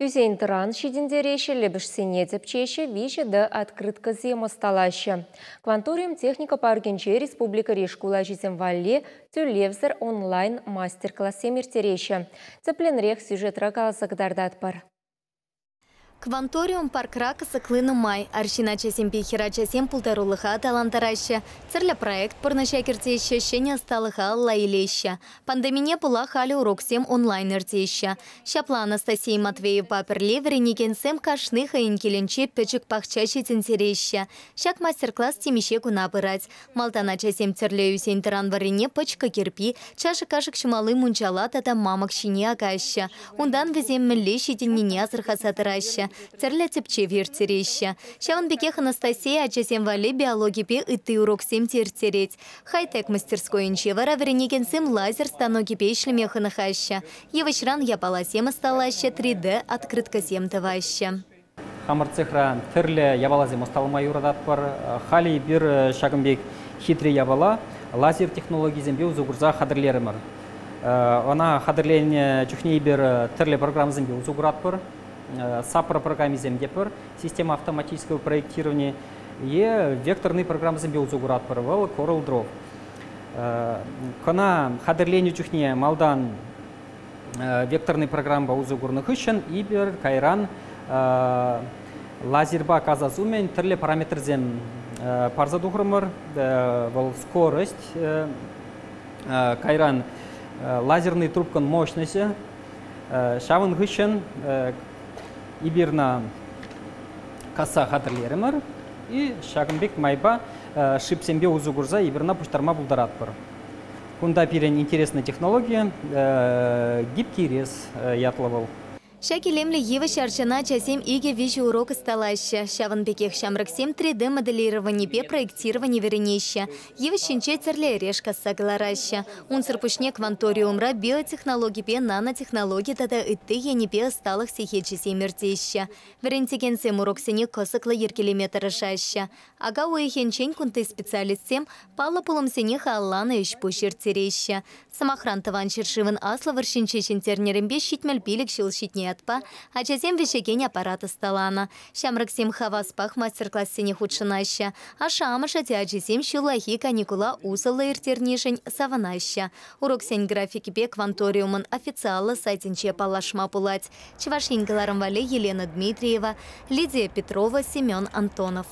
Ӳсен-тӑран ҫитӗнтереҫҫӗ, лӗпӗшсене тӗпчеҫҫӗ, 3D открыткӑсем ӑсталаҫҫӗ. Кванториум техника паркӗнче республикӑри шкул ачисем валли тӳлевсӗр онлайн мастер-классем ирттереҫҫӗ. Тӗплӗнрех сюжетра каласа кӑтартатпӑр. Кванториум паркра кӑсӑкли нумай. Арҫын ачасемпе хӗрачасем пултарулӑха аталантараҫҫӗ, тӗрлӗ проект пурнӑҫа кӗртеҫҫӗ, ҫӗнӗ ӑсталӑха алла илеҫҫӗ. Пандемине пула халӗ уроксем онлайн иртеҫҫӗ. Ҫапла Анастасия Матвеевпа пӗрле вӗренекенсем кашни хӑйӗн килӗнче пӗчӗк пахча ҫитӗнтереҫҫӗ. Ҫак мастер-класс темиҫе куна пырать. Малтан ачасем тӗрлӗ ӳсен-тӑран вӑррине пӑчкӑ кӗрпи, чашӑк-кашӑк ҫумалли мунчала тата мамӑк ҫине акаҫҫӗ. Унтан вӗсем мӗнле ҫитӗннине асӑрхаса тӑраҫҫӗ, тӗрлӗ тӗпчев ирттереҫҫӗ. Ҫавӑн пекех Анастасия ачасем валли биологипе ытти уроксем те ирттерет. Хай-тек мастерскойӗнче вара вӗренекенсем лазер станокӗпе ӗҫлеме хӑнӑхаҫҫӗ. Йывӑҫран япаласем ӑсталаҫҫӗ, 3D открыткӑсем тӑваҫҫӗ. Хамӑр цехра тӗрлӗ япаласем ӑсталама юрататпӑр. Халӗ эпир ҫакӑн пек хитре япала лазер технологийӗсемпе усӑ курса хатӗрлерӗмӗр. Ӑна хатӗрленӗ чухне эпир тӗрлӗ программӑсемпе усӑ куратпӑр. САПР программисем те пур, система автоматического проектирования, е векторный программӑсемпе усӑ куратпӑр, вӑл CorelDRAW. Кӑна хатӗрленӗ чухне малтан векторный программӑпа усӑ курнӑ хыҫҫӑн эпир кайран лазерпа касас умӗн тӗрлӗ параметрсем парса тухрӑмӑр. Вӑл скорость, кайран лазерный трубкӑн мощностӗ. Ҫавӑн хыҫҫӑн эпир ӑна касса хатӗрлерӗмӗр и ҫакӑн пек майпа шипсемпе усӑ курса эпир ӑна пуҫтарма пултаратпӑр. Кунта пирӗн интересная технология, гибкий рез ятлӑ вӑл. Ҫак илемлӗ йывӑҫ арчана ачасем 2-3 урок ӑсталаҫҫӗ. Ҫавӑн пекех ҫамрӑксем 3D моделированипе проектировани вӗренеҫҫӗ. Йывӑҫ ҫинче тӗрлӗ эреш касса кӑлараҫҫӗ. Унсӑр пуҫне кванториумра биотехнологипе нанотехнологи тата ытти енӗпе ӑсталӑх сехечӗсем иртеҫҫӗ. Вӗрентекенсем уроксене кӑсӑклӑ йӗркелеме тӑрӑшаҫҫӗ. Ака уйӑхӗнчен кунти специалистсем паллӑ пулӑмсене халалланӑ ӗҫ-пуҫ ирттереҫҫӗ. Сӑмахран, Тӑван ҫӗршывӑн Аслӑ вӑрҫинче ҫӗнтернӗренпе 75 ҫул ҫитнӗ ятпа ачасем вӗҫекен аппарат ӑсталанӑ. Ҫамрӑксем хаваспах мастер-классене хутшӑнаҫҫӗ. Ашшӗ-амӑшӗ те ачисем ҫуллахи каникула усӑллӑ ирттернишӗн савӑнаҫҫӗ. Уроксен графикӗпе Кванториумӑн официаллӑ сайтӗнче паллашма пулать. Чӑваш Ен кӑларӑм валли Елена Дмитриева, Лидия Петрова, Семен Антонов.